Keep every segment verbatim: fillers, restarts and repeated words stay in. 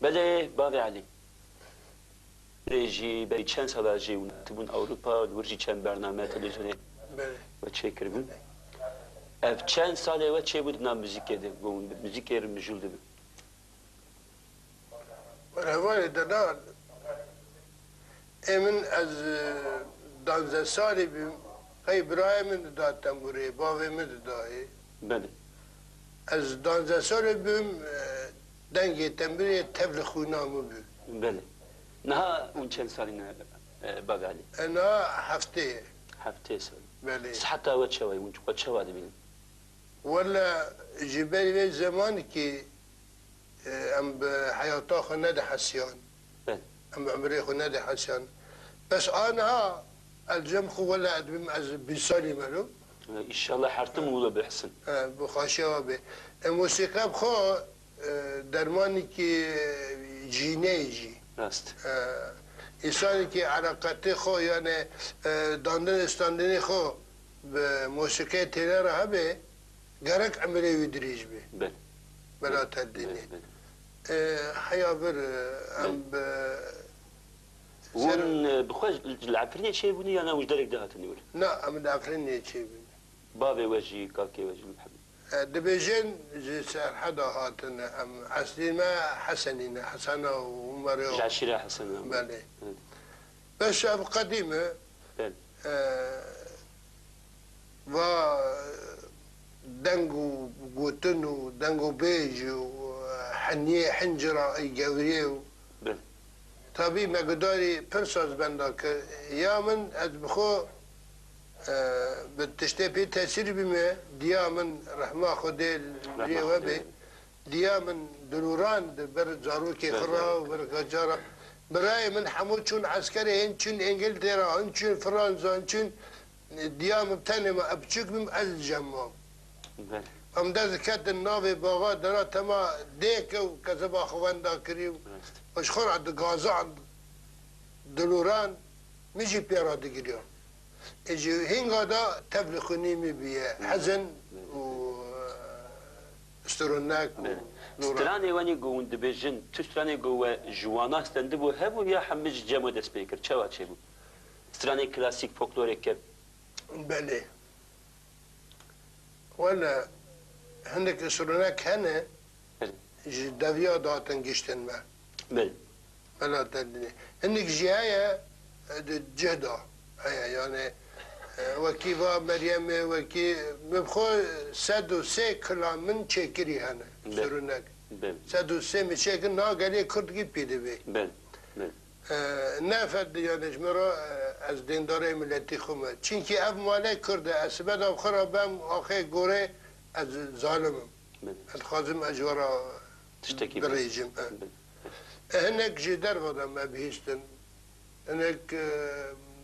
Belê, bavê Elî. Lê jî berî çend sala jî hûn hatibûn Ewropa, li wir jî çend bername televîzyonê Belê. we çêkiribûn. Ev çend salê we çêbû di nav muzîkê de, ku hûn bi muzîkê re mijûl dibin? Hevalê delal, ê min ez, e, danzdeh salî bûm, qey birayê min dida tembûrê, bavê min didayê. Belê. Ez danzdeh salî bûm, e, dengê tembûrê tev li xwîna min bû. Belê. Niha hûn çend salî ne, e, bavê Elî? E, niha heftê ye. Heftê salî. Belê. Siheta we çawa ye? Hûn xwe çawa dibînin? Wele ji ber vê zemanikê, e, em bi heyata xwe nedihesiyan. Belê. Em bi emirê xwe nedihesiyan. Bes aniha ez cem xwe wele ez dibim ez bîst salî me lo. Înşallah her tim wilo bihesin. E, bi xweşiya we bê. E, mûsîqe bi xwe, e, dermanekî, e, cîneyê jî. Rast. E, însanekî eleqetê xwe, yani, e, dandin û standinê xwe bi mûsîqiyê têne re hebe, gerek emirê wî dirêj be. Belê. Bela te dinê. Belê, belê. E, heya vir, e, em Belê. bi Hûn, e, bi xwe ji, li Efrînê çêbûne ya na hûn ji derek de hatine wir? Na, em li Efrînê çêbûne. Bavê we jî, kakê we jî li Efrînê? E, dibêjin ji Serheda hatine em. Eslî me Hesenî ne, Hesena û Umerê Ji û eşîra Hesena. Belê. Evet. Beş ev qedîm e. Belê. E, va deng û gotin û deng û bêj û, e, heniyê hincira ê gewriyê û Belê. Tabî me gudarî pir saz benda kir. Ya min ez bi xwe, e, bi tiştê pê tesîr bîme, diya min rehma Xwedê li Rehma rê we Xwedê. bê. Diya min dilûran di ber zarokê Ber xwe ra û zarokê. ber xeca ra. Birayê min hemû çûn eskerê, hin çûn Îngiltera, hin çûn Fransa, hin çûn Diya min tenê me, ez piçûk bûm, ez li cem mam. Belê. Em dest diketin navê baxa, dera tema dêke û kezeba xwe wenda kirî û Rast. ji xwe re digaza, dilûran, min jî pê re digiriya. Ê ji hînga de tev li xwînî min bûye. Belê. Hezin Belê. û, e, stronek û Belê. lûran. Stranê wenî ku hûn dibêjin, tu stranê ku we ji wana stendibû hebû ya hemî ji cem we dest pê kir? Çawa çêbû? Stranê klasîk, folklorê kevn. Belê. Wele, hinek îsronek hene, Belê. ji deviya datin giştin me. Belê. Mela te dinê. Hinek jî heye, e, di cih da heye, yani, e, wekî va Meryemê, wekî min xwe sed û sê kila min çêkirî hene, Belê. îsronek. Belê. Sed û sê min çêkir, na gelê Kurdkî pê dibê. Belê. Belê. E, ne fed, yani ji min re, e, ez dêndarê miletî xwe me. Çimkî ev male Kurd e, ez sibe de xwe re bem axê gorê ez zalim im. Belê. Ez dixwazim ez ji we re Tiştekî birêjim, e. Belê. E, hinek ji derve de me bihîstin. Hinek, e,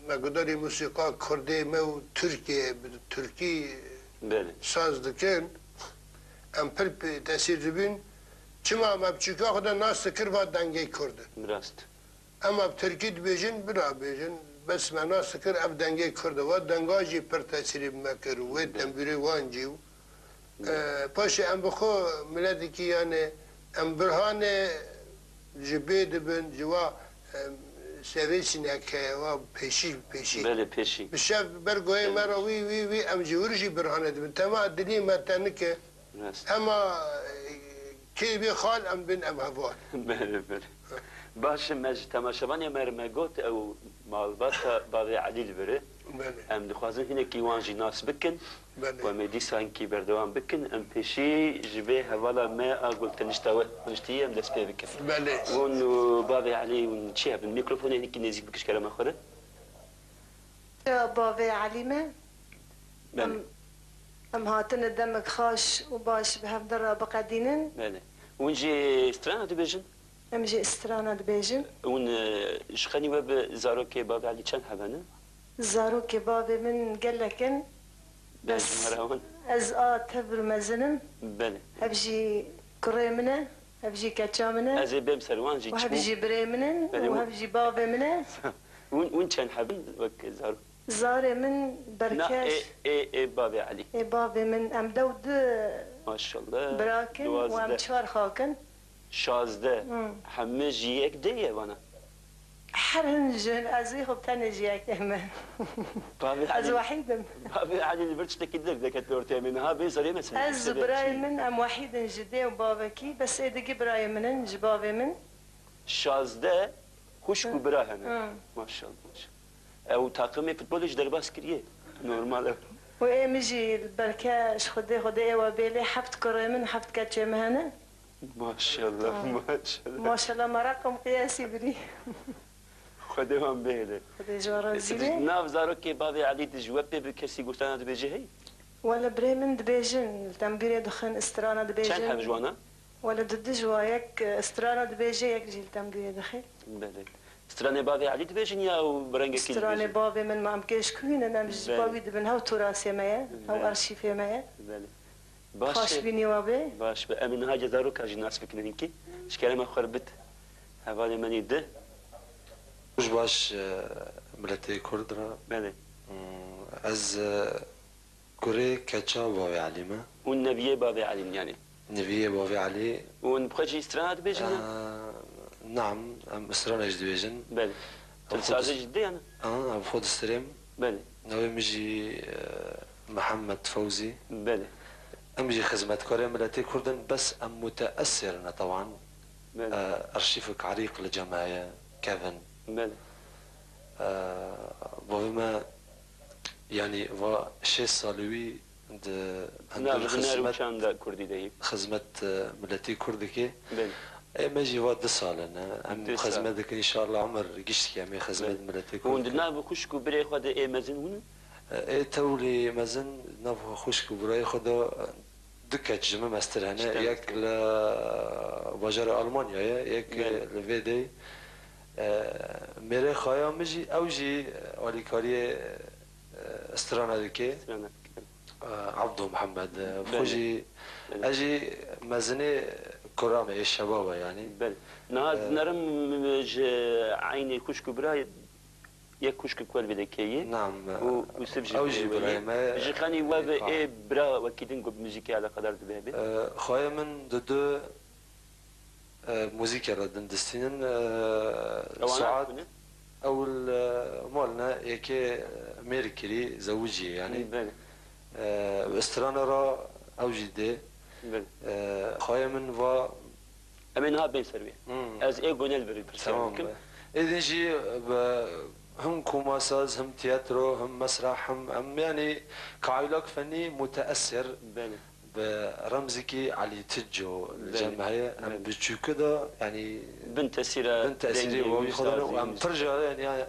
me gudarî musîqa Kurdê me û Tirkiyê bi Tirkî Belê. saz dikin. Em pir pê tesîr dibin. Çima me biçûka xwe de nas dikir va dengê Kurd in. Rast. Em ev tirkî dibêjin, bira bêjin, bes me nas dikir, ev dengê Kurd e. Wa denga jî pir tesîrê bi me kir, wê Belê. tembûrê wan jî û, Belê. e, paşê em bi xwe miletekî, yani, em birhanê ji bê dibin, ji wa, e, sevê sînek heye, wa pêşî bi pêşî. Belê, pêşî. Bi şev ber goyê me Belê. re wî, wî, wî, em ji wir jî birhanê dibin. Tema dilê me tenik e. Rast. Hema, e, kê bê xal em bin em heval. Belê, belê. Baş e, me ji temaşevanê me re me got ew malbata bavê Elî li vir e. Belê. Em dixwazin hinekî wan jî nas bikin. Belê. Ku em ê dîsa hinkî berdewam bikin. Em pêşî ji vê hevala me a gul tenişta we, teniştiyê em dest pê bikin. Belê. Hûn û bavê Elî hûn çi hebin? Mîkrofonê hinekî nêzîk bikin ji kerema xwe re. Ya bavê Elî me. Belê. Em, em hatine demek xaş û baş bi hev de re biqedînin. Belê. Hûn jî strana dibêjin? Em jî strana dibêjin. Hûn, e, ji xenî we bi zarokê bavê Elî çend hebe ne? Zarokê bavê min gelek in. Bes jimara wan? Ez a tevr mezin im. Belê. Hev jî kurê min e, hev jî keça min e. Ez ê bêm ser wan jî. Û hev çi bû? jî birê min in, Belê, û hûn hev jî bavê min e. Hûn, hûn çend heb in wek zaro? Zarê min Na, berkeş. ê, ê, ê bavê Elî. Ê bavê min, em dew du Maşallah. birakin û em Duwazdeh. çar xakin. Şazdeh. Hmm. Hemî ji yek dê ye vana? Her hin jin, ez wî xwe tenê ji yekê me. Bavê Ez Elî, wehîd im. Bavê Elî li vir tiştekî dir deket li ortê me. Niha bê zerê me sibê. Ez û birayê min, em wehîd in ji dê û bavekî, bes ê digî birayê min in, ji bavê min. Şazdeh xwişk û bira hene. Hı. Maşallah, maşallah. Ew taqimê futbolê jî derbas kiriye. Normal e. Û ê min jî belke ji Xwedê, Xwedê ê we bê lê heft kurê min, heft keçê min hene. Maşallah, Ha. maşallah. Maşallah, meraqim qiyasî birî. Xwedê wan bihêle. Xwedê ji we razî Di be. nav zarokê bavê Elî de ji we pê bi kesî ku strana dibêje heyî? Wele birê min dibêjin, li tembûrê dixin, strana dibêjin. Çend heb ji wana? Wele du du ji wa, yek, e, strana dibêje, yek jî li tembûrê dixê. Belê. Stranê bavê Elî dibêjin ya û bi rengekî Stranê dibêjin? bavê min, ma em kêşkûyî ne, em ji Belê. bavî dibin, hew torasê me ye, hew Belê. arşîfê me ye. Belê. Baş Xweş e. bînî we bê. Baş be. Em niha zaroka jî nas bikin hinkî. Ji kerema xwe re bit. Hevalê me nî di. Roj baş, e, miletê Kurd re. Belê. Hmm, ez, e, Kurê keça bavê Elî me. Hûn neviyê bavê Elî in yani? Neviyê bavê Elî. Hûn bi xwe jî strana dibêjin ya? Eee, naam, em strana jî dibêjin. Belê. Em xwe Sazê dis-, jî didê yani? Ha, em xwe distirêm. Belê. Navê min jî, eee, Mihemed Fewzî. Belê. Em jî xizmetkarê miletê Kurd in, bes em muteesir ne tewan. Belê. Eee, arşîvek erîq li cem heye, kevin. Belê. Eee, bavê me, yanî va şêst salî wî di hundir Nav huner û xizmet, çanda Kurdî de yî. xizmet, e, miletî Kurd dike. Belê. Ê me jî va du sal in, e, em Du sal. xizmet dikin, înşallah umir gişt dike, em ê xizmet Belê. miletê Kurd Hûn di dikin. nav xwişk û birê xwe de ê mezin hûn in? E, ê tewlî mezin, nav xwişk û birayê xwe de, e, du keç ji min mestir hene. Ji te Yek mestir. li bajarê Almanyayê, yek Belê. li vê de. E, mêrê xaya min jî, ew jî alîkariyê, e, strana dike. Strana dike. E, Abdo Mihemed, e, Belê. xwe jî, Belê. ez jî mezinê kura me, ê şebaba yanî. Belê. Niha E, dinerim ji eynê xwişk û bira yek xwişkek we li vê de kê ye. Nam, Û Yûsif jî ew birê jî we birayê ye. me. Ji xenî we ve Ha. ê bira wekî din ku bi muzîkê eleqedar dibe be? E, xwayê min di du E, muzîkê re din distînin, e, Ewana Suat, ku ne? ew li mal ne, yekê mêr kirî, zewicî ye, yanî. Belê. E, strana ra ew jî dê. Belê. E, xwayê min va Em ê niha bên ser wê. Hmm. Ez ê gone li vir pirsyar Tamam bikim. be. Êdî jî bi him komasaz, him tiyatro, him mesrah, him em, yanî, ka aylak fenî muteesir. Belê. Bi remzekî Elî Tico li Belê. cem heye, em Belê. bi çûku de, yanî Bin tesîra bin tesîrê dengê wî wî xwe de ne û sazî em wî. pir jare, yanî,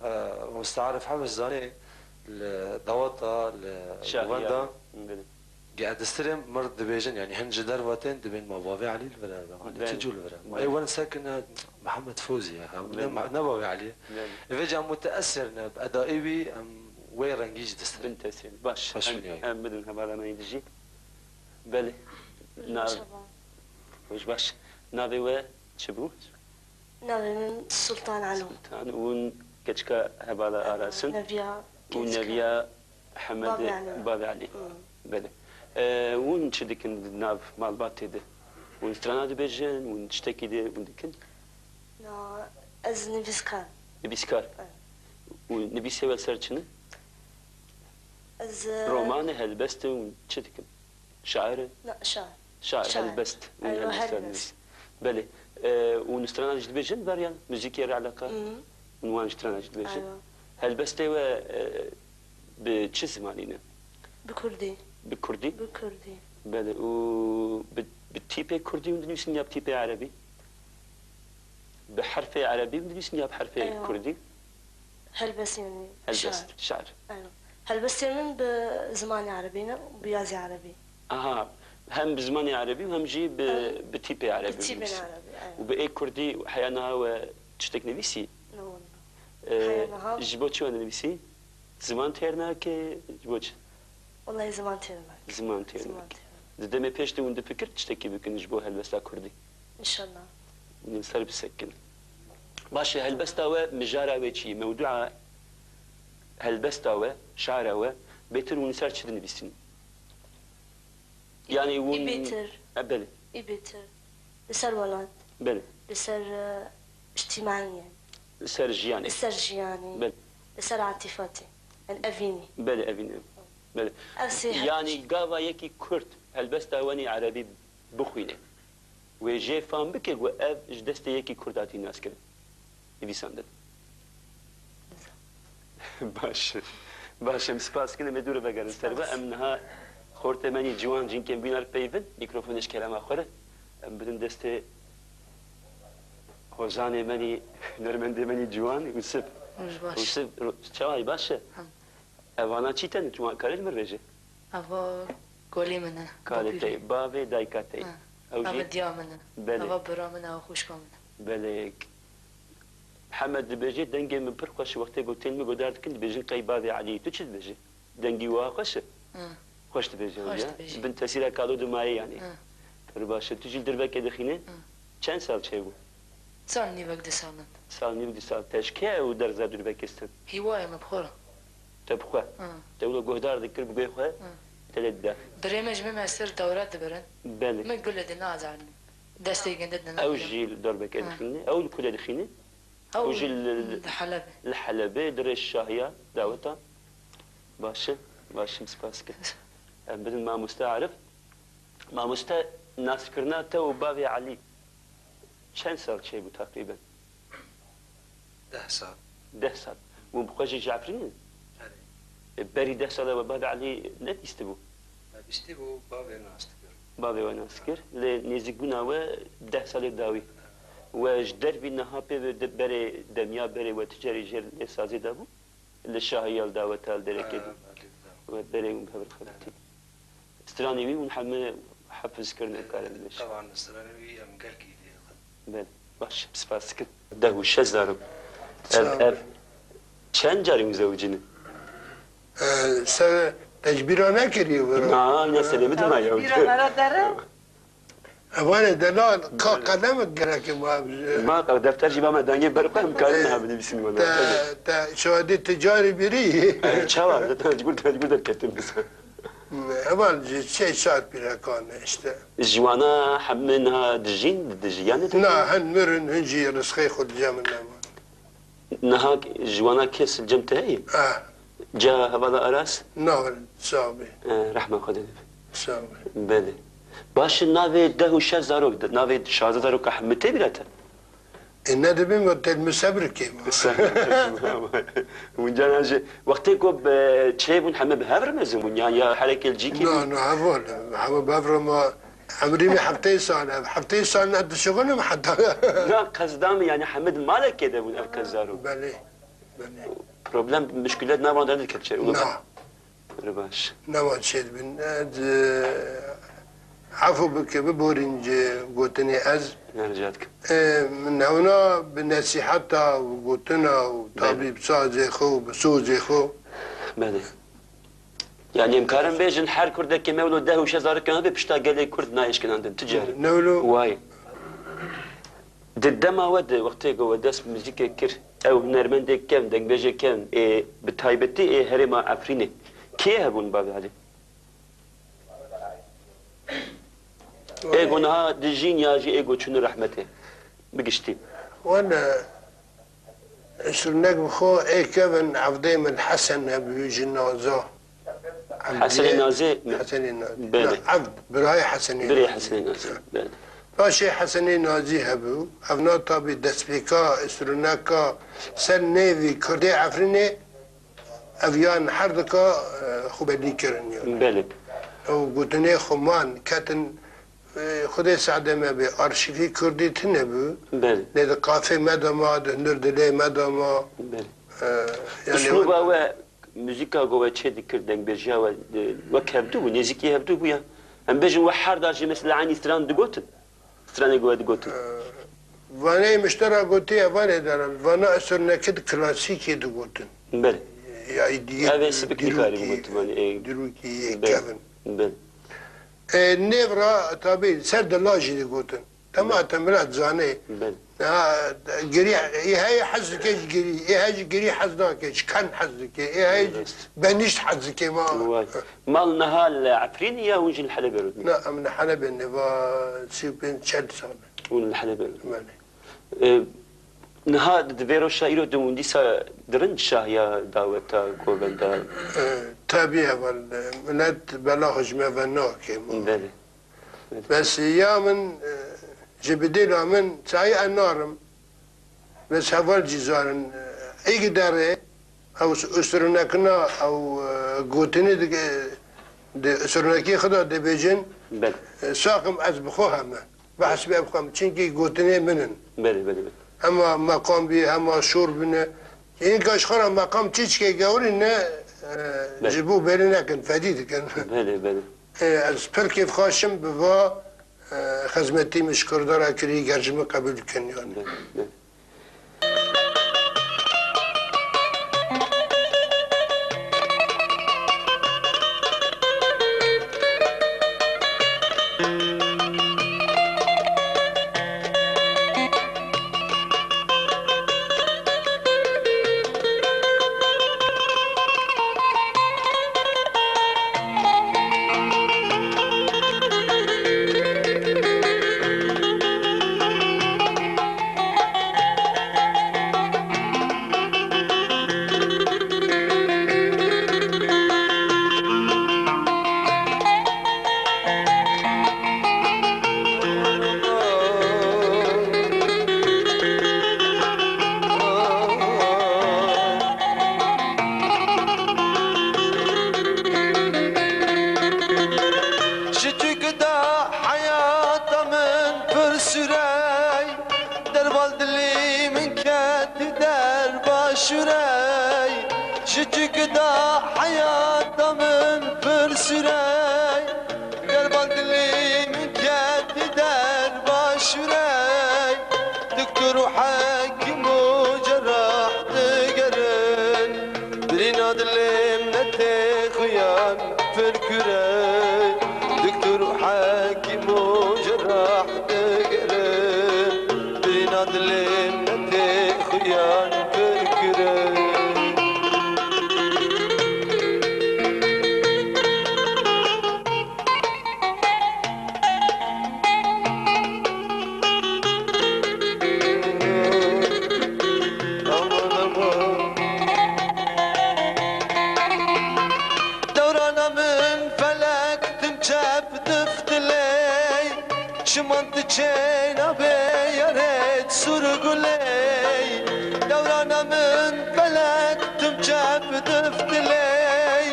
e, Mustearif Hemiz zanê li daweta, li Şahiya. wenda. Belê. Ge ez distirêm mir dibêjin, yanî hin ji derve tên dibên ma bavê Elî li vir e, Elî Belê. Tico li vir e. Ma Belê. ê wen sekine Mihemed Fozî ye, ha, ne Belê. ma-, ne bavê Elî. Belê. Vêca muteesir ne, bi edayê wî em wê rengî jî distirên. Bin tesîr. Baş. Xweş Em, bînî. em bidin hevala me yê dijî. Belê. Na- Merhaba. Hoş baş. Navê we çi bû? Navê min Sultan Alo. Sultan. Hûn keçika hevala Aras in? Neviya Û keçika. Neviya Hemedê Bavê Elî. Bavê Elî. Hmm. Belê. E, hûn çi dikin di nav malbatê de? Hûn strana dibêjin, hûn tiştekî de hûn dikin? Na, ez nivîskar. Nivîskar. Evet. Û nivîsê we ser çi ne? Ez, e, Roman e, helbest e, hûn çi dikin? Şair e? Na, şair. Şair, Şair. helbest. Hûn Eywa, helbest helbest. dibêjin. Belê. E, û strana jî dibêjin, ber yan muzîkê re eleqa? Hı hı. Hûn wan strana jî dibêjin. Eywa. Helbestê we, e, bi çi zimanî ne? Bi kurdî. Bi kurdî? Bi kurdî. Belê. Û bi, bi tîpê kurdî hûn dinivîsin ya bi tîpê erebî? Bi herfê erebî dinivîsin ya bi herfê Eywa. kurdî? Helbestê min Helbest, şair. şair. Aynen. Helbestê min bi zimanê erebî ne, bi yazê erebî. Aha, hem bi zimanê erebî û hem jî bi, Em, bi tîpê erebî bi tîpên dinivîsin. erebî, aynen. Û bi ê kurdî heya niha we tiştek nivîsî? Ne walla. Ee, Heya niha. ji bo çi we dinivîsî? Ziman têr nake, ji bo çi? Wellahî ziman têr nake. Ziman têr Ziman nake. têr nake. Di demê pêş de hûn difikir tiştekî bikin ji bo helbesta kurdî? Înşallah. Hûn li ser bisekin. Baş e, helbesta we, mijara wê çi ye? Mewdûa helbesta we, şara we, bêtir hûn li ser çi dinivîsin? Yanî hûn Î bêtir. E, belê. Î bêtir. Li ser welat. Belê. Li ser, e, îctîmaiyê. Li ser jiyanê. Li ser jiyanê. Belê. Li ser atîfatê. Em evînî. Belê, evînî. Belê. Ev sê her Yanî gava yekî Kurd helbesta wenî erebî bixwîne. Wê jê fam bike ku ev ji destê yekî Kurd hatî naskirin. Nivîsandin. Baş. Baş, em spas kirin, em ê dû re vegerin ser ve. Spas. Em niha xortê me nî ciwan cinkên bînar peyvin, mîkrofonê ji kerema xwe re. Em bidin destê hozanê me nî, hunermendê me nî ciwan, Wisif. Roj baş. Wisif, ro-, çawa yî, baş e? Hem. Evana çî tên, tu karê li min vêjê? Eva kolê min e. Kalê te, bavê dayika te. Ha. Ew jî? Eva diya min e. Belê. Eva bira min e, ew xwişka min e. Belê. Hemed dibêje, dengê min pir xweş e, wextê ku tên min guhdar dikin, dibêjin qey bavê Elî. Tu çi dibêjî? Dengî wiha xweş e? Ha. Xweş dibêje ew ya. Xweş dibêje. Bin tesîra kalo dimayê yanî. Ha. Pir baş e. Tu jî li dirvekê dixînî? Ha. Çend sal çêbû? Sal nîvek, du sal in. Sal nîv, du sal. Te ji kê ew derza dûrbekê stend? Hîwayê min bi xwe re. Te bi xwe? Ha. Te wilo guhdar dikir bi guhê xwe? Ha. Te lê dida? Birê me ji min me ser dewra dibirin. Belê. Min gule dina azarî. Destê ginde dina. Ew jî li darbekê dixîne. Ew li ku de dixîne? Ew jî li, li Helebê. Li Helebê, di rêş şahiya daweta. Baş e, baş e, spas dikim. Em bidin mamoste Arif. Mamoste, naskirina te û bavê Elî çend sal çêbû teqrîben? Deh sal. Deh sal. Hûn bi xwe jî ji Efrînê ne? Erê. E, berî deh sala we bavê Elî nedîstibû? Me bîstîbû, bavê nas dikir. Bavê we nas dikir. Lê nêzîkbûna we deh salê dawî. We ji dervî niha pê ve de-, berê demiya berê we tu carî jê lê sazê dabû? Li şahiya li daweta li derekê bû. Ha, belê, belê. We berê hûn bi hev re xebitî. Stranê wî hûn heme hefiz kirin, em karin bêjin. Taban, stranê wî em gelkî lê dixin. Belê, baş, spas dikim. Deh û şeş zarok. Ev, ev çend carî hûn zewicîne? Ee, se-, te ji bîra nekiriye wira? Na, ne serê min dima ya. Bîra me re dere. Evanê delal, ka qelem gerek e ma. Ma qe-, defter jî ba me dengê ber xwe, em karin niha binivîsin wela. Te, te şahidê ticarî birî. Ay, çawa? Ji gul, ji gul derketim biz. Evan ji çê çar pîrekan e işte. Ji wana hemî niha dijîn, di jiyanê de? Na, hin mirin, hin jî rizqê xwe di cem min nema. Niha ji wana kes li cem te heye? Ah. Ca hevala Aras? Na, sax be. Eh, rehma Xwedê lê be. Sax be. Belê. Baş e, navê deh û şeş zarok, navê şazdeh zaroka hemî tê bîra te? E, ne dibin, got, te min sebir kê. Hûn cana ji wextê ku bi çê bûn hemî bi hev re mezin bûn, yan ya herekê li cîkê bûn? Na, na, heval, hemî bi hev re ma, emrî min heftê sal e. Heftê sal ne dişixulin heta. Na, qesda min, yanî hemî di malekê de bûn ev qez zarok. Belê, belê. Problem, muşkîlet nav wan de dikevçe. Na. Pir baş. Nema çêdibin. Ez, e, efû bike, biborîn ji gotinê ez. Ne, rica dikim. E, min hewna bi nesîheta û gotina û Belê. Tabî bi sazê xwe û bi sozê xwe. Belê. Yanî em karin bêjin her Kurdekê me wilo deh û şeş zarokên hebe pişta gelê Kurd nayê şkinandin. Tu carî. Ne wilo? Wayê. Di dema we de, wextê ku we dest bi muzîkê kir, ew hunermendê kevn, dengbêjê kevn, ê, bi taybetî ê herêma Efrînê, kê hebûn bavê Elî? Ê ku niha dijîn ya jî ê ku çûne rehmetê? Bi giştî. Wan, e, Surnek bi xwe ê kevin evdê min Hesen hebû ji Naza. Hesenê Nazê mi? Hesenê Nazê. Belê. Na, evd, birayê Hesenê Birê Nazê. Hesenê Nazê, belê. Paşê Hesenê Nazî hebû. Ev na tabî destpêka, suruneka ser nêvî Kurdê Efrînê ev yan her dika, e, xwe belî kirin yani. Belê. Ew gotinê xwe man, ketin, e, Xwedê sade me bê, arşîvî Kurdî tune bû. Belê. Lê di qafê me de ma, di hundir dilê me de ma. Belê. E, yani Uslûba we Muzîka ku we çê dikir, dengbêjiya we, e, wek hevdû bû, nêzîkî hevdû bû ya? Em bêjin we her da jî mesela eynî stran digotin? Stranê ku we digotin? Vanê miştera gotiye, vanê de re, vana surnekê di klasîkê digotin. Belê. Ya, yê Ev ê sibik nikarî dîrokî, bigotin, vanê, ê, dîrokî yê belê, kevin. Belê. Ê, nêv ra, tabî, ser dila jî digotin. Dema te milet zanê. Belê. Ha, girî, ê heye hez dike ji girî, ê heye ji girî hez nake, ji ken hez dike, ê heye ji benîşt hez dike, ma. Way. Mal niha li Efrînê ya hûn jî li Helebê rûdin? Na, em li Helebê ne, va sî û pênc çel sal. Hûn li Helebê. Belê. E, niha di vê roşa îro de hûn dîsa dirin şahiya daweta govenda? E, tabî heval, e, milet bela xwe ji me ve nake. Belê. Belê. Bes ya min, e, ji bi dêla min çayê ez narim. Bes heval jî zanin, e, êgî derê ew s-, usrûnekina ew, e, gotinê di, di usrûnekiyê xwe de dibêjin, Belê. e, saxim ez bi xwe heme. Bi hesibê ev xwe, çinkî gotinê min in. Belê, belê, belê. Hema meqam bî, hema şor bine. Înka ji xwe re meqam çîçikê gewrî ne, e, Belê. ji bo bêrî nekin, fedî dikin. Belê, belê. E, ez pir kêfxweş im bi va, e, xizmetî min ji Kurda re kirî, ger ji min qebûl dikin, yani. Belê, belê. Ji tu gida heyata min pir sûrey, derval dilî min ket derba şûrey. Ji tu gida heyata min pir sûrey, derval dilî min ket derba şûrey. Doktor û hekim û cerrah digerin, birîna dilê min tê xuyan pir kûr e. Doktor û hekim û cerrah digerin, birîna dilê min tê xuyan pir kûr e. Dewrana min felek tim çep diftiley, çiman ti çêna bê yarê sur guley. Dewrana min felek tim çep diftiley,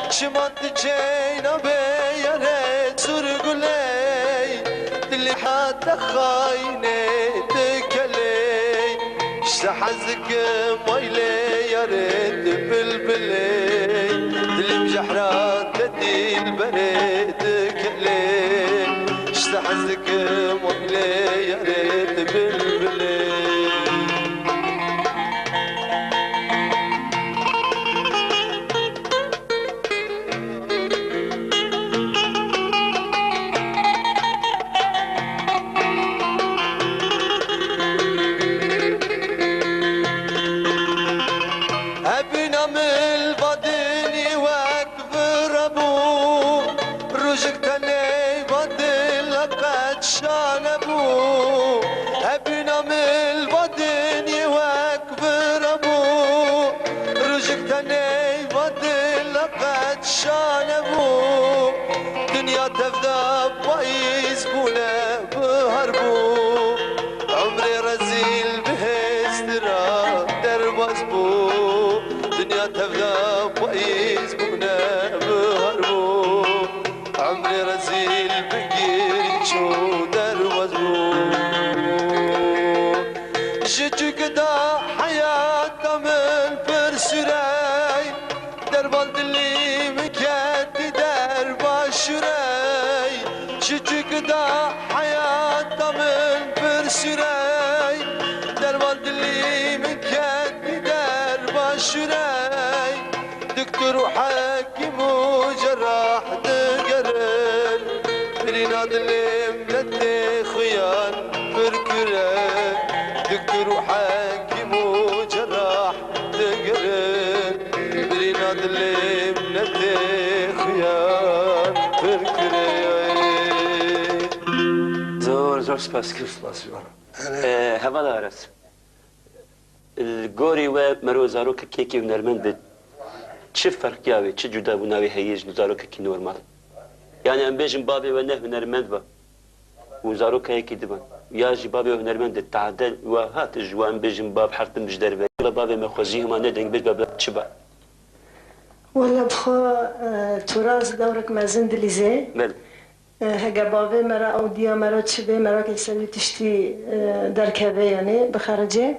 çiman ti çêna bê yarê sur guley. Dilê hate xaynê ti keley, işte hezikim waylê yarê ti bilbiley. Dilim jehra te dilberê ti keley, işte hezikim waylê yarê ti bilbiley. Hebîna min va dinî wek vir hebû, rojek tenê va dil qet şa nebû. Hebîna min va dinî wek vir hebû, rojek tenê va dil qet şa nebû. Dinya tevda payîz bûne bihar bû. Umrê rezîl bihêz tira derbaz bû. Dinya tevda payîz bûne bihar bû. Umrê rezîl bi gîrî çû derbaz bû. Ji tu gida heyata min pir sûrey, derval dilî min ketî derba şûrey. Ji tu gida heyata min pir sûrey, derval dilî min ketî derba şûrey. Doktor û hekim û cerrah digerin, birîna dilê min tê xuyan pir kûr e. Doktor û hekim û cerrah digerin, birîna dilê min tê xuyan pir kûr e. Zor, zor Spas dikim. Spas ji we re. Ee, hevala Aras. Li gorî we mero zarokekî hunermend be, çi ferqiya wê, çi cudabûna wê heye ji zarokekî normal? Yani em bêjin bavê we ne hunermend be û zarokekî diban. Ya jî bavê we hunermend e, tade we hat ji we em bêjin bav her tim ji derve. Bavê me xwezî hema ne dengbêj be, bila çi be? Wele bi xwe, e, turas dewrek mezin dilîzê. Belê. E, hege bavê me re ew diya me re çi bê, merakê ser wî tiştî, e, derkeve, yanî bixericê.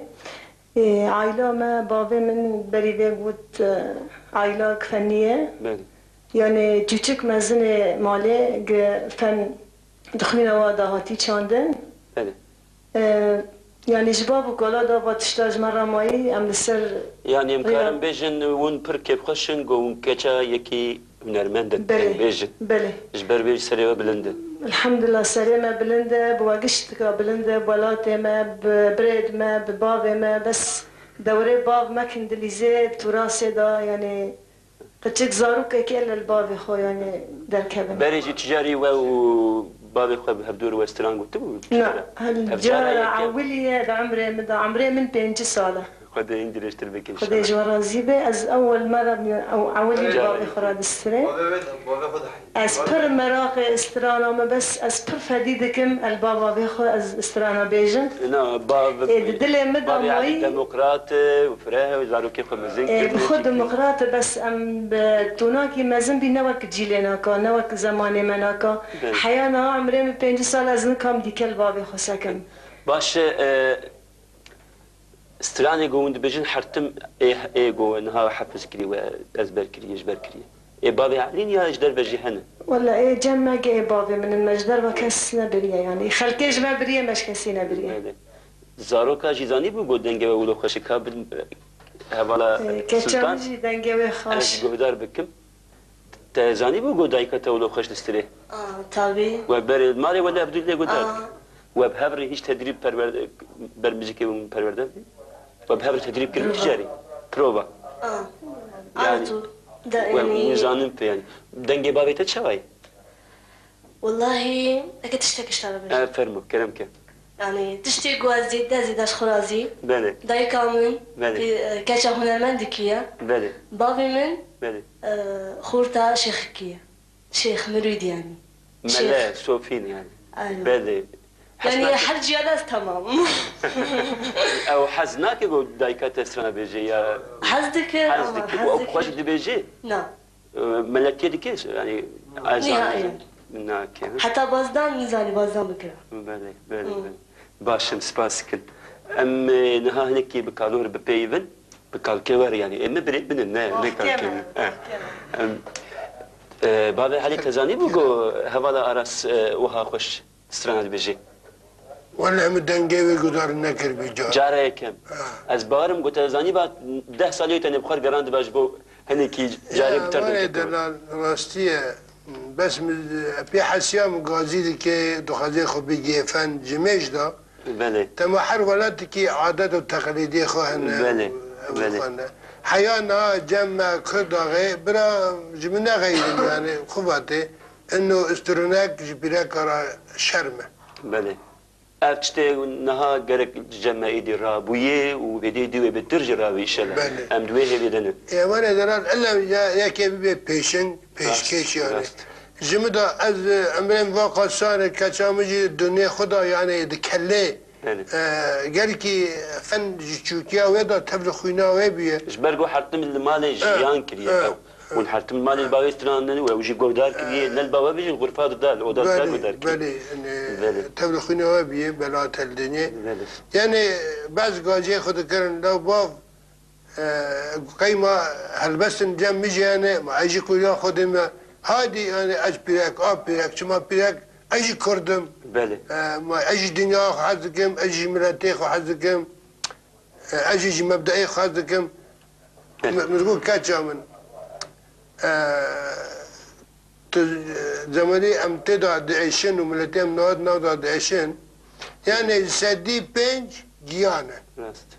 E, aîla me, bavê min berî vê got, e, aîla fenî ye. Belê. Yanî çûçik mezinê malê gi fen dixwîne wa dahatî çandin. Belê. E, yanî ji bav û kala de va tişta ji me re mayî, em li ser. Yani em rêya karin bêjin, hûn pir kêfxweş in, ku hûn keça yekî hunermend in, Belê, em bêjin. Belê. Ji ber vê jî serê we bilind e. Elhamdulillah, serê me bilind e, bi we giştika bilind e, bi welatê me, bi birêd me, bi bavê me, bes dewrê bav me kindilîzê, turasê de, yanî Qeçik zarokekê li bavê xwe, yanî derkevin. Berê jî tu carî we û bavê xwe bi hevdûr we stran gotibû? Na, cara ewilî ye di emrê min de. Emrê min pêncî sal e. Xwedê hîn dirêjtir bike înşallah. Xwedê ji we razî be. Ez ewil me re ew ewilî bavê xwe re distirê. Ez pir meraqê strana me, bes ez pir fedî dikim el bavê xwe ez strana bêjim. Na, bav-, Ê, di dilê min de bavê Elî mayî. Demokrat e û fireh e, zarokê xwe mezin Ê, kir, bi xwe çi kir? Demokrat e, bes em bi tonakî mezin bî, ne wek cîlê naka, ne wek zemanê me naka. Belê. Heya niha emrê min pêncî sal, ez nikam dîkel bavê xwe sekim. Baş e, e, stranê ku hûn dibêjin her tim ê, ê ku niha hefiz kiriye we ezber kiriye, ji ber kiriye. Ê bavê Elîn ya ji derve jî hene? Wele ê cem me ge ê bavê min in, me ji derve kes nebiriye, yanî xelkê ji me biriye, me ji kesî nebiriye. Belê. Zaroka jî zanîbû ku dengê we wilo xweş e, ka bin hevala Ê, keça Sultan, min jî dengê wê xweş. Ez guhdar bikim. Te zanîbû ku dayika te wilo xweş distirê? A, tabî. We berê malê we li Ebdûlê guhdar A. kir. We bi hev re hîç tedrîb perwerde, ber muzîkê hûn perwerde bî? We bi hev re tedrîb kirin tu carî? Prova. A. Yani, Arzu. Da, we yani, hûn zanin pê yani. Dengê bavê te çawa ye? Wellahî, eke tiştek ji te re bêjim. E, fermo, kerem ke. Yani, tiştê ku ez zêde, zêde ji xwe razî. Belê. Dayika min, Belê. ke-, keça hunermendikî ye. Belê. Bavê min, Belê. e, xorta şêxikî ye. Şêx, mirûdî yani. Mele, Şêx. Sofîn yani. Aynen. Belê. Yani, Hes nake- her cihada ez tamam. Ew hez nake ku dayika te strana bêje ya? Hez dike, Hez ama dike, hez ew dike. xweş dibêje? Na. E, meletiye dike, yani, ez Nihayet. zanim nake. Heta bazdan nizani, bazdan bikira. Belê, belê, Hı. belê. Baş in, spas dikin. Em, e, niha hinekî bi kalor bipeyivin, bi kalkê wer yani. Em birê binin, ne, ne Wextê kalkê me, min. E. wextê me. Em, e, bavê Helî te zanîbû ku hevala Aras, e, wiha xweş strana dibêjê? Wele min dengê wê guhdar nekiribî car. Cara yekem. Ha. Ez bawerim ku te zanîba deh salê tenê bi xwe re gerandiba ji bo hinekî carê Ya, bi te re wele dengê te delal, rastî ye. Bes min, pê hesiya min gazî dike, dixwaze xwe bigihê fen ji mêj de. Belê. Tema her welatekî adet û teqlîdê xwe hene Belê, û ew belê. xwe ne. Heya niha cem me Kurdaxê, bira ji min nexeyirin yani, xwe vatê. Ino istirunek ji pîreka re şerm e. Belê. Ev tiştê niha gerek ji cem me êdî rabûyê û êdî dî wê bêtir jî rabî înşellah. Belê. Em di wê hêvê de ne. Ê, were delal, illa ya yekê bibe pêşeng, Rast, pêşkêş yani. rast. Ji min de ez, e, emrê min va qasane, keça min jî di nê xwe de yani di kelê. Belê. E, gelkî fen ji çûkiya wê de tevli xwîna wê bûye. Ji ber ku her tim li malê Eh, jiyan kiriye eh. ew. Hûn her tim malê bavê stranandin û ew jî guhdar kiriye, ne li bava bijî, li xurfa dida, li oda dida Belê, guhdar kiriye. belê, yani, Belê. tevli xwîna we bîye, bela tel dinê. Belê. Yani, baz gacê xwe dikirin, law bav, e, qeyma helbestin cem mijiyane, ma ej jî kuya xwe dime, hadi, yani, ej pîrek, a pîrek, çima pîrek, ej jî kurdim. Belê. E, ma ej jî dinya xwe hez dikim, ej jî miletê xwe hez dikim. E, ez jî ji mebdeê xwe dikim. Belê. Mi, min got keça min. E, tu, e, zemanî em tê de diêşin û miletê em newad nav de diêşin. Yani sedî pênc giyan e. Rast.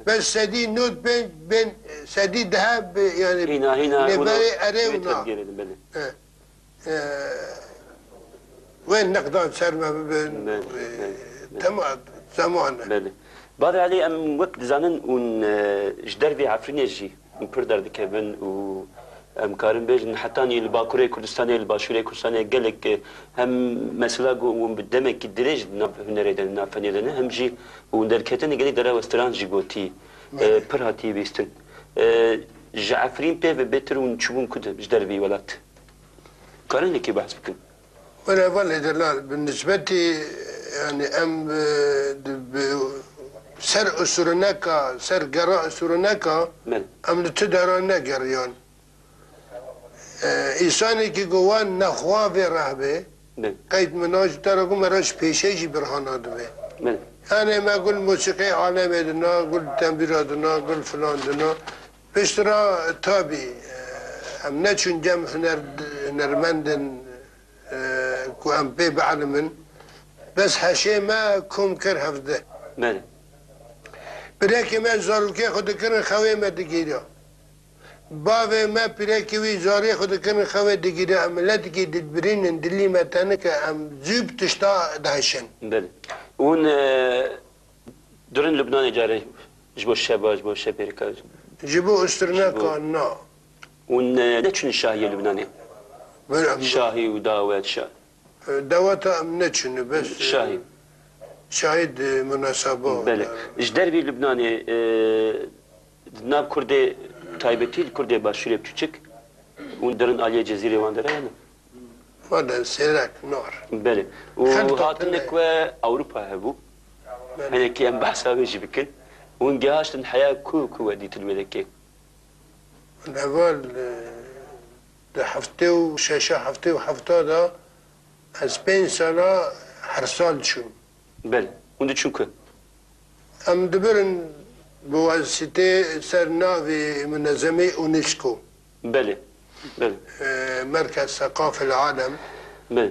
Bes sedî nod pênc bên, sedî deh bi, yani Hîna, hîna, lêberê erê û na. Belê. E, e, wê niqdan ser me bibin. Belê, belê, belê. Tema zeman e. Belê. Bavê Elî, em wek dizanin, hûn, e, ji dervê Efrînê jî hûn pir derdikevin û em karin bêjin, hetanî li Bakurê Kurdistanê, li Başûrê Kurdistanê gelek, e, hem mesela ku hûn bi demekî dirêj di nav hunerê de, di nav fenê de ne, hem jî hûn derketin gelî derew, ez tiran jî gotî, e, Belê. Pir hatiye bîstin. E, ji Efrîn pê ve bêtir hûn çûbûn ku de, ji dervî welat? Karin hinekî behs bikin? Wele, wele delal, bi nisbetî, yani em, e, di, bi ser usurineka, ser gera usurineka, Belê. Em li tu dera negeriyan. E, îsanekî ku wan nexwa vê rehbê, Belê. Qeyd min a ji te re ku me re ji pêşê jî birhana dibe. Belê. Yani me gul musîqê alemê dina, gul tembîra dina, gul filan dina. Piştre tabî, e, em neçûn cem huner-, hunermendin, e, ku em pê bielimin. Bes heşê me kom kir hevdeh. Belê. Pirekê me zarokê xwe dikirin xewê me digîriya. Bavê me pirekê wî zarê xwe dikirin xewê digîriya. Em miletekî dibirînin, dilî me tenik e, em zû bi tişta dihişin. Belê. Hûn, e, Durin Lubnanê carê ji bo şeva, ji bo şepêrika, Ji bo usturneka ji bo na. Hûn, e, neçûn şahiyê Lubnanê? Wele em Şahî û dawet, şa-, E, daweta em neçûne, bes, e, Şahî. Şahî di munaseba Belê. de. Ji dervî Lubnanê, e, di nav Kurdê taybetî, li Kurdê başûrê biçûçik, hûn dirin aliyê Cezîrê wan de re ya ne? Wele sêrek, nar. Belê. Û Xelta hatinek tine. we Ewropa hebû. Belê. Hinekî em behsa wê jî bikin. Hûn gehaştin heya ku, ku we dîtin wê dekê? Heval, e, di heftê û şeşa, heftê û hefta de ez pênc sala her sal diçûm. Belê. Hûn diçûn ku? Em dibirin bi wesîtê ser navê munezemê UNESCO. Belê. Belê. E, Merkez Seqafil Alem. Belê.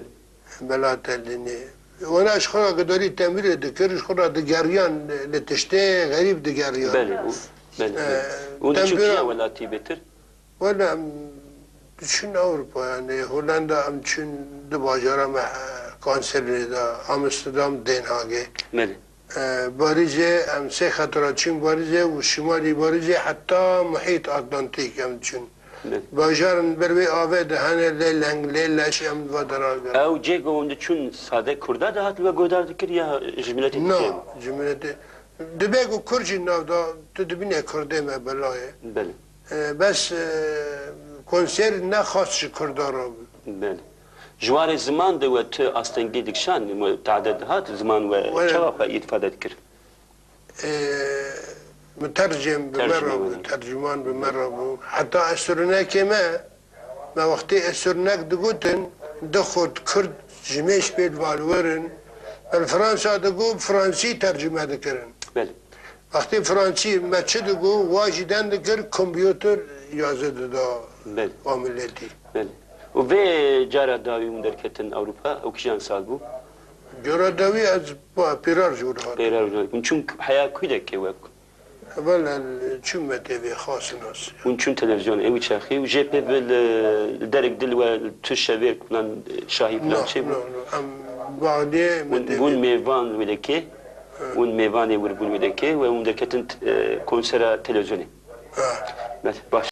Belate dinê. Wana ji xwe re guhdarî tembîrê dikir, ji xwe re digeriyan li tiştê xerîb digeriyan. Belê, û, belê, E, belê. Û diçûn tembîra kîjan welatî bêtir? Wele em diçûn Ewropa, yani Holanda em çûn du bajara me, e, konserê de, Amsterdam, Den Haagê. Belê. E, Parîzê em sê xetira çûn Parîzê û şimalî Parîzê heta Muhît Atlantîk em çûn. Belê. Bajarên ber wê avê de hene lê leng, lê leş em va dera gerin. Ew cê ku hûn diçûn sade Kurda dihat li we guhdar dikir ya ji miletê Na, dîkê? Ji miletê. Dibe ku Kurd jî nav da, tu dibîne Kurdê me belayê. Belê. E, bes, e, konser ne xas ji Kurda re bû. Belê. Ji warê ziman de we tu astengî dikişand, we tade dihat, ziman we Wele- çawa xwe îfade dikir? E, mutercim bi me Tercüme re bû, were. Tercüman bi me re bû. Heta esrûnekê me, me wextê esrûnek digotin, di xurt Kurd ji mêj pê li Valwer in. Li Fransa digot, Fransî tercüme dikirin. Belê. Wextê Fransî me çi digot, wa jî den dikir, kompûter yazî dida Belê. wa miletî. Belê. Û vê cara dawî hûn derketin Ewropa, ew kîjan sal bû? Cara dawî ez pa-, pêrar ji wir hatim. Pêrar ji wir. Hûn çûn heya kû de ke wek? Evvel çûn me tê vê xasin nas. Hûn çûn televîzyonê wî çaxî û jê pê bi li, li derek dil we tu şevêr plan şahî plan Na, çê bû? na, na. Em Bagdê me Hûn tê bûn vê. mêvan wê dekê, Hı. hûn mêvanê wir bûn wê dekê we hûn derketin, e, konsera televîzyonê. Ha. Belê, baş.